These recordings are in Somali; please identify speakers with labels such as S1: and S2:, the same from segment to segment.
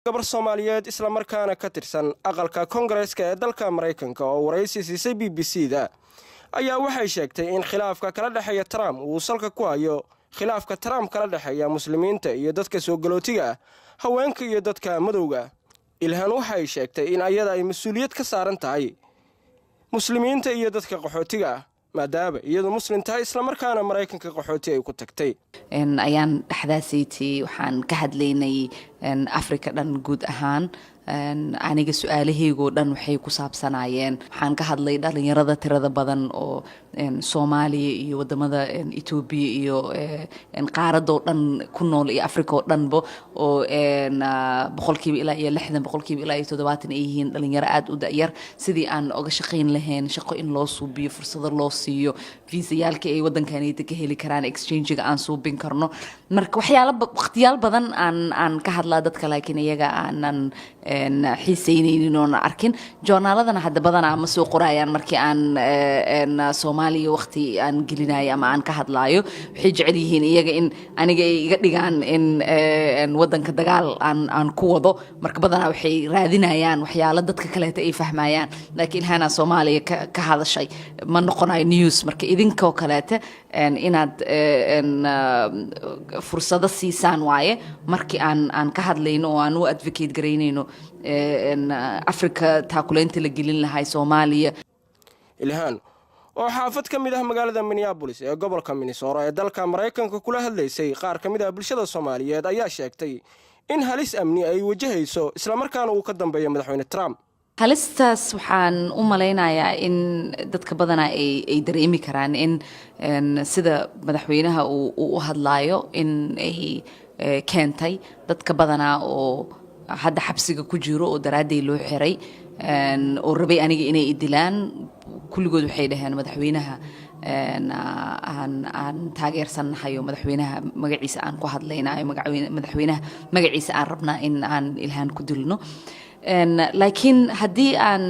S1: Gabar Soomaaliyeed, islamarkaana ka tirsan aqalka Koongareeska ee dalka Maraykanka, oo waraysi siisay BBC da, ayaa waxay sheegtay in khilaafka kala dhexeeya Trump uu salka ku hayo khilaafka Trump kala dhexeeya Muslimiinta iyo dadka soo galootiga ah, haweenka iyo dadka madowga. Ilhaan waxay sheegtay in ayada ay mas-uuliyad ka saaran tahay Muslimiinta iyo dadka qaxootiga ah, maadaama iyadu Muslim tahay, islamarkaana Maraykanka qaxooti ay ku tagtay.
S2: Ayaan dhexdaasaytii waxaan ka hadlaynay Africa dhan guud ahaan. Aniga su-aalahaygoo dhan waxay ku saabsanaayeen, waxaan ka hadlay dhalinyarada tirada badan oo Soomaaliya iyo wadamada Etoobiya iyo qaaradoo dhan ku nool iyo Africa oo dhanba, oo ilaa iyo 60%, ilaa iyo 70% ay yihiin dhalinyaro aada u da-yar, sidii aan oga shaqayn lahayn shaqo in loo suubiyo, fursado loo siiyo, viisayaalka ay waddankanayta ka heli karaan, exchange-ga aan suubin karno. Marka waxyaala waqtiyaal badan aan ka hadlaa dadka, laakiin iyaga aanan xiiseyneynin oona arkin. Joornaaladana hadda badanaa ma soo qorayaan markii aan Soomaaliya waqti aan gelinayo ama aan ka hadlaayo. Waxay jecel yihiin iyaga in aniga ay iga dhigaan in waddanka dagaal aan ku wado. Marka badanaa waxay raadinayaan waxyaalo dadka kaleeta ay fahmayaan, laakiin Ilhaana Soomaaliya ka hadashay ma noqonayo news. Marka idinkoo kaleete inaad fursado siisaan waaye markii aan ka hadlayno oo aan u advocate garaynayno Africa, taakuleynta la gelin lahay Soomaaliya.
S1: Ilhaan oo xaafad ka mid ah magaalada Minneapolis ee gobolka Minnesota ee dalka Maraykanka kula hadlaysay qaar ka mid ah bulshada Soomaaliyeed ayaa sheegtay in halis amni ay wajahayso, islamarkaana uu ka dambeeyo Madaxweyne Trump.
S2: Halistaas waxaan u malaynayaa in dadka badanaa ay dareemi karaan in sida madaxweynaha uu u hadlaayo in ay keentay dadka badanaa oo hadda xabsiga ku jiro oo daraadday loo xiray oo rabay aniga inay i dilaan. Kulligood waxay dhaheen madaxweynaha aan taageersannahay oo madaxweynaha magaciisa aan ku hadlaynayo, madaxweynaha magaciisa aan rabnaa in aan Ilhaan ku dilno. Laakiin haddii aan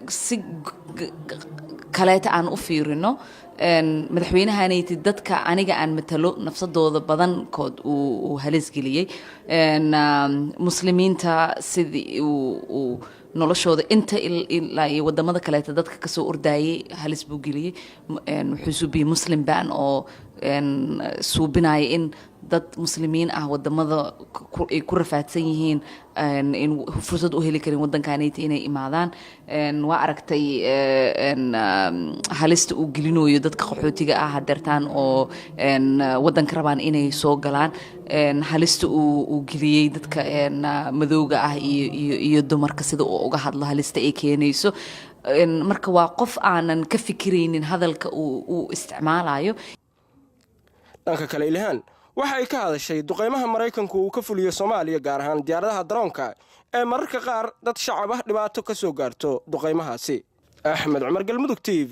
S2: si kaleeta aan u fiirino, madaxweynahanaytid dadka aniga aan matalo nafsadooda badankood uu halis geliyey, Muslimiinta sidii uu noloshooda inta ilaa iyo wadamada kaleeta dadka kasoo ordayay halis buu geliyey. Wuxuu suubiyey Muslim ban oo suubinaya in dad Muslimiin ah wadamada ay ku rafaadsan yihiin in fursad u heli karin waddankanayta inay imaadaan. Waa aragtay halista uu gelinayo dadka qaxootiga ah hadeertaan oo waddanka rabaan inay soo galaan, halista uu geliyey dadka madowga ah iyo dumarka, sida uu uga hadlo halista ay keenayso. Marka waa qof aanan ka fikiraynin hadalka uu isticmaalayo.
S1: Dhanka kale, Ilhaan waxa ay ka hadashay duqaymaha Maraykanku uu ka fuliyo Soomaaliya, gaar ahaan diyaaradaha daroonka ee mararka qaar dad shacab ah dhibaato ka soo gaarto duqaymahaasi. Axmed Cumar, Galmudug TV.